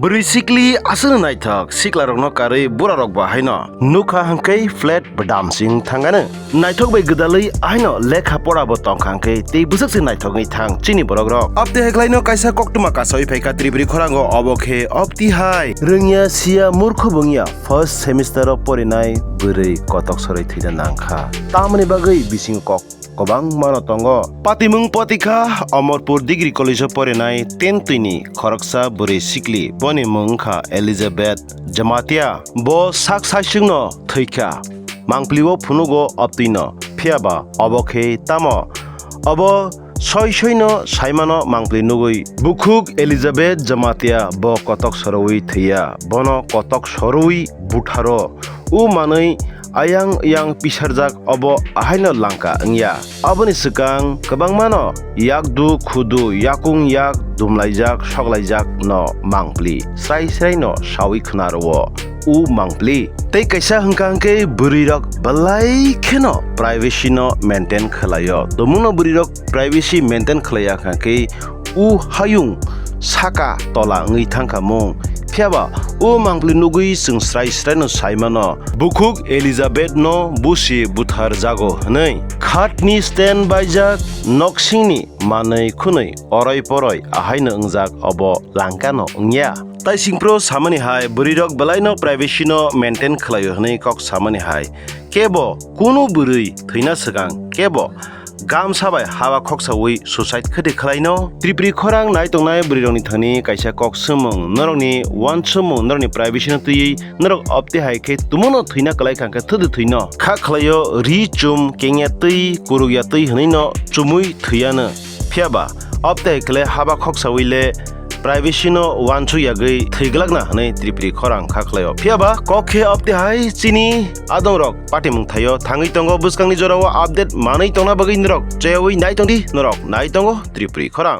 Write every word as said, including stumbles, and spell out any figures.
Bwrwi sikli aswkno naithok, siklarokno karwi burarokbo haino nukha hwnkhe flat bwdamsing thangano. Naithok bai gwdalwi ahaino lekha porabo tongkha hwnkhe tei bwswk se naithokni thang chini borokrok. Abtwi hai khlaino kaisa koktwma kasawi phaikha Tripuri khorango, obo khe abtwi hai. Rwngya siya murkho bwngya first semester o porinai bwrwi kotok sorwi thwina nangkha. Tamoni bagwi bisingo kok kwbangmano tongo. Patimung patikha Amarpur Degree College o porinai ten twini khoroksa bwrwi sikli, boni mung wngkha Elizabeth Jamatia. Bo sak saisungno thwikha. Mangpli o phunugo abtwino, phiyaba obo khe tamo? Obo soi soino saimano mangpli nugwi. Bukhuk Elizabeth Jamatia bo kotok sorowi thwiya, bono kotok sorowi butharo. O manwi ayang yang pisarjak, obo ahaino langka wngya. Aboni swkang kwbangmano yakdu khudu yakung yak dumlaijak soklaijak no mangpli srai srai no sawi khna rwo o mangpli. Tei kaisa hwnkha hwnkhe bwrwirok belai kheno privacy no maintain khwlaio. Tumungno bwrwirok privacy maintain khwlaiya hwnkha khe o hayung saka tola wngwi thangkha mung. Phiyaba o mangpli nugwi chwng srai srai no saimano, bukhuk Elizabeth no busi buthar jago hwnwi. Khatni stand baijak, noksingni manwi khwnwi oroi poroi ahaino wngjak, obo langkano wngya. Tai singpro samani hai, bwrwirok belaino privacy no maintain khwlaio hwnwi kok samani hai, kebo kunu bwrwi thwina swkang kebo gamsa bai haba khoksawi suicide khwtwi khwlaino. Tripuri khorang nai tongnai bwrwirokni thani kaisa kok swmung, norokni uansukmung, norokni privacy no twiwi norok abtwi hai khe tumungno thwina kwlai kha hwnkhe thwdwi thwino. Kha khwlaio ri chum kengya twi kurukya twi hwnwi no chumui thwiyano. Phiyaba abtwi hai khe le haba khoksawi le privacy no uansuk yagwi thwi glakna hwnwi Tripuri khorang kha khwlaio. Phiyaba kok khe abtwi hai chini adongrok patimung thaio thangwi tongo, bwskangni jorao update manwi tongna bagwi norok cheyaui nai tongdi, norok nai tongo Tripuri khorang.